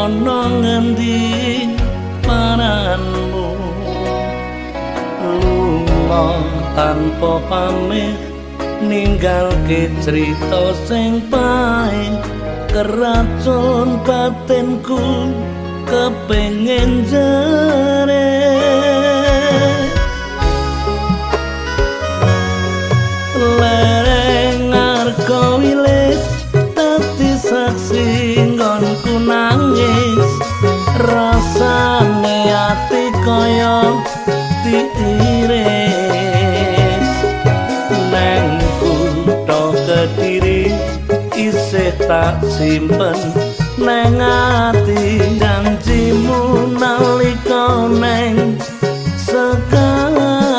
Ana ngendi paranmu, lunga tanpa pamit, ninggalke crita sing pahit, keracun batinku kepengin jere. Lereng ngarga wilis dadi saksi nggonku nangis, rasane ati kaya diiris. Neng kutha Kediri isih tak simpen neng ati janjimu nalika neng Sekartaji.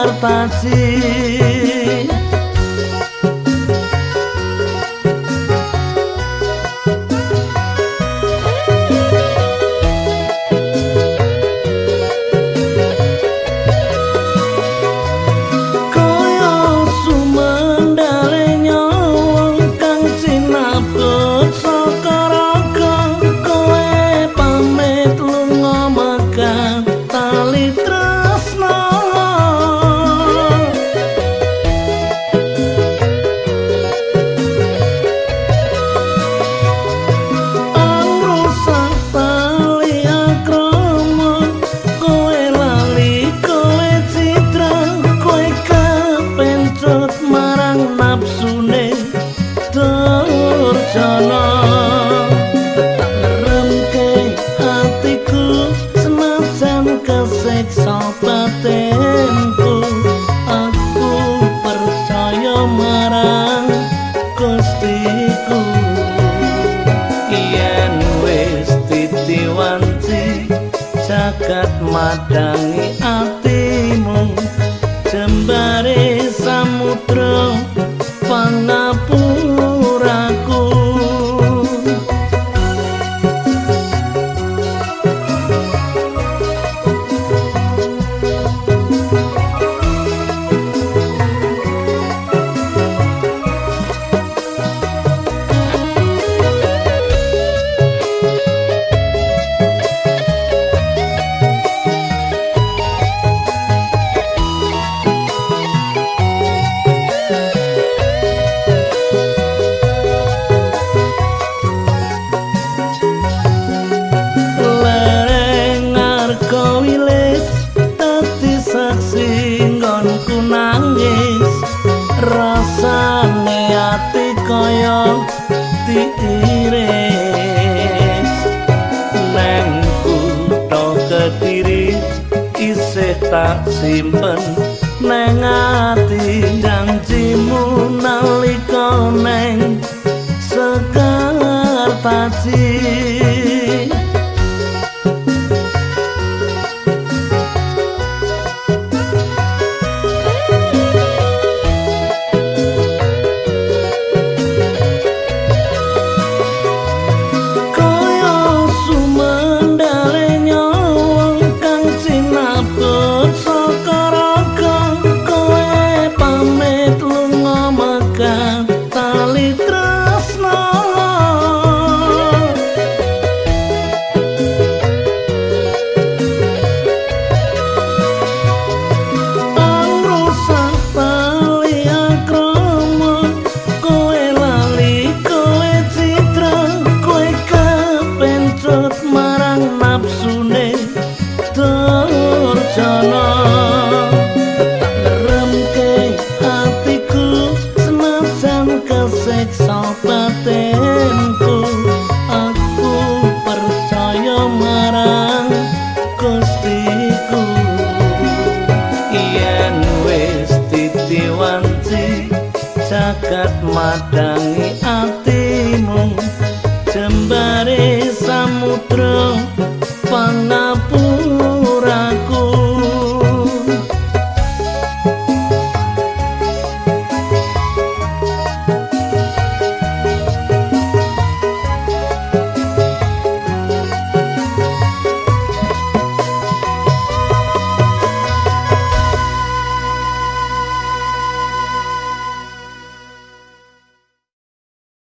Jagat madangi atimu, jembare samudra pangapuraku. Rasane ati kaya diiris. Neng kutha Kediri isih tak simpen neng ati janjimu nalika neng Sekartaji. Jagat madangi atimu, jembare samudra